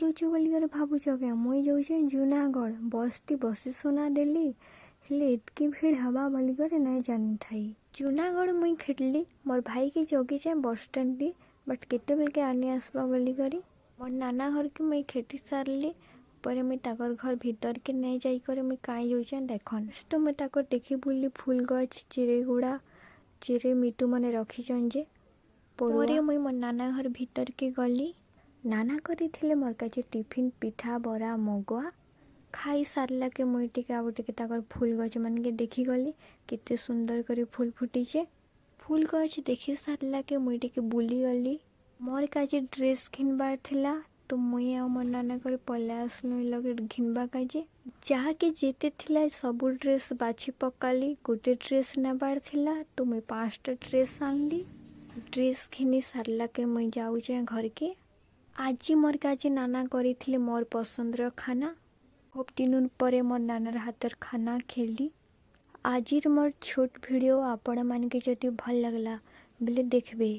ଯାଉଛୁ ବୋଲିକରି ଭାବୁଛ କେଁ? ମୁଇଁ ଯାଉଛେ ଜୁନାଗଡ଼। ବସ୍ତି ବସି ସୁନା ଦେଲି, ହେଲେ ଏତ୍କି ଭିଡ଼ ହେବା ବୋଲିକରି ନାଇଁ ଜାନିଥାଇ। ଜୁନାଗଡ଼ ମୁଇଁ ଖେଟଲି, ମୋର୍ ଭାଇକେ ଜଗିଛେଁ ବସଷ୍ଟାଣ୍ଡ, ବଟ୍ କେତେବେଲକେ ଆନି ଆସ୍ବା ବୋଲିକରି। ମୋର୍ ନାନା ଘରକେ ମୁଇଁ ଖେଟି ସାରଲି ପରେ ମୁଇଁ ତାକର୍ ଘର ଭିତରକେ ନାଇଁ ଯାଇକରି ମୁଇଁ କାଇଁ ଯାଉଛେଁ ଦେଖନ୍ ତ। ମୁଇଁ ତାକର୍ ଦେଖି ବୁଲି ଫୁଲ୍ ଗଛ, ଚିରେଗୁଡ଼ା, ଚିରେ ମିତୁ ମାନେ ରଖିଛନ୍ ଯେ। ପରେ ମୁଇଁ ମୋର୍ ନାନା ଘର ଭିତରକେ ଗଲି। ନାନା କରିଥିଲେ ମୋର୍ କାଜେ ଟିଫିନ୍, ପିଠା, ବରା, ମଗୁଆ। ଖାଇ ସାରିଲାକେ ମୁଇଁ ଟିକେ ଆଉ ଟିକେ ତାକର୍ ଫୁଲ୍ ଗଛ ମାନକେ ଦେଖିଗଲି, କେତେ ସୁନ୍ଦର କରି ଫୁଲ୍ ଫୁଟିଛେ। ଫୁଲ୍ ଗଛ ଦେଖି ସାରିଲାକେ ମୁଇଁ ଟିକେ ବୁଲିଗଲି। ମୋର୍ କାଜେ ଡ୍ରେସ୍ ଘିନବାର୍ ଥିଲା ତ ମୁଇଁ ଆଉ ମୋର୍ ନାନା କରି ପଲେଇ ଆସିଲୁ ଲଗେ ଘିନବା କାଜେ। ଯାହାକି ଯେତେ ଥିଲା ସବୁ ଡ୍ରେସ୍ ବାଛି ପକାଲି। ଗୋଟେ ଡ୍ରେସ୍ ନେବାର୍ ଥିଲା ତ ମୁଇଁ 5ଟା ଡ୍ରେସ୍ ଆନଲି। ଡ୍ରେସ୍ ଘିନି ସାରିଲାକେ ମୁଇଁ ଯାଉଛେଁ ଘରକେ। ଆଜି ମୋର୍ କାଜେ ନାନା କରିଥିଲେ ମୋର୍ ପସନ୍ଦର ଖାନା। ଖୁବ୍ ଦିନ ପରେ ମୋର୍ ନାନାର ହାତର ଖାନା ଖେଲି। ଆଜିର ମୋର୍ ଛୋଟ ଭିଡ଼ିଓ ଆପଣମାନକେ ଯଦି ଭଲ୍ ଲାଗଲା ବେଲେ ଦେଖିବେ।